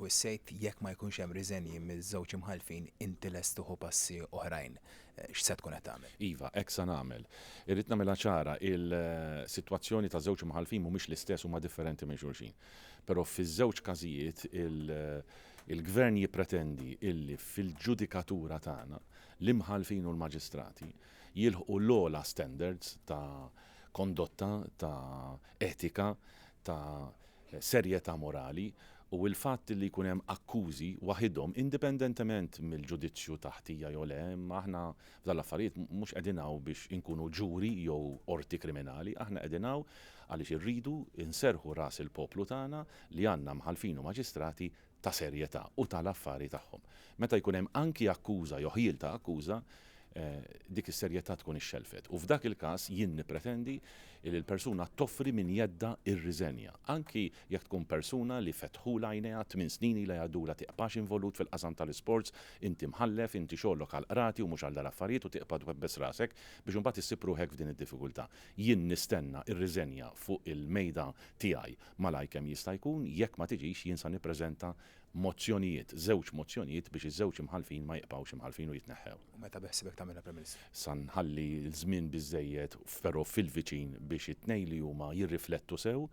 wissejt jekk ma jkunx hemm riżenji miż-żewġ imħallfin inti lest tieħu passi oħrajn. X'se tkun qed tagħmel? Iva, hekk sa nagħmel. Irrid nagħmilha ċara, il-sitwazzjoni ta' żewġ imħallfin mhumiex l-istess huma differenti minn xulxin. Però fiż-żewġ każijiet il-Gvern jippretendi illi fil-ġudikatura tagħna l-imħallfin u l-maġistrati jilħqu l-ogħla standards ta' kondotta, ta' etika, ta' serjetà morali u l-fatt li jkun hemm akkużi waħidhom indipendentement mill-ġudizzju ta' ħtija jew le, imma aħna f'dan l-affarijiet mhux qegħdin hawn biex inkunu ġuri jew qorti kriminali, aħna qegħdin hawn għaliex irridu nserrħu ras il-poplu tagħna li għandna mħallfin u maġistrati ta' serjetà u tal-affari tagħhom. Meta jkun hemm anki akkuża jew ħjiel ta' akkuża, dik is-serjetà tkun ixxellfet. U f'dak il-każ jien nippretendi li l-persuna toffri minn jeddha r-riżenja. Anki jekk tkun persuna li fetħulha għajnejha, 8 snin ilha jgħaddulha tiqpax involut fil-qasam tal-isports, inti mħallef, inti xogħlok għall-qrati u mhux għal dal-affarijiet u tiqpa' twebbes rasek biex imbagħad issib ruħek f'din id-diffikultà. Jien nistenna r-riżenja fuq il-mejda tiegħi malajr kemm jista' jkun, jekk ma tiġix jien sa nippreżenta mozzjonijiet, żewġ mozzjonijiet biex iż-żewġ imħallfin ma jibqgħux imħallfin u jitneħħew. U meta beħsibek tagħmilha, Prim Ministru? Sa nħalli l-żmien biżżejjed, però fil-viċin biex it-tnejn li huma jirriflettu sew,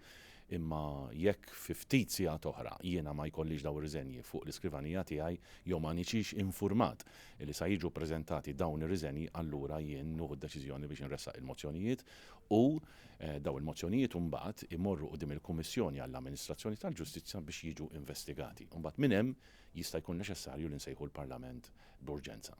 imma jekk fi ftit sigħat oħra jiena ma jkollix dawn ir-riżenji fuq l-iskrivanija tiegħi jew ma niġix infurmat li sa jiġu ppreżentati dawn ir-riżenji, allura jien nieħu d-deċiżjoni biex inressaq il-mozzjonijiet u dawn il-mozzjonijiet imbagħad imorru quddiem il-Kummissjoni għall-Amministrazzjoni tal-Ġustizzja biex jiġu investigati. Imbagħad minn hemm jista' jkun neċessarju li nsejħu l-Parlament b'urġenza.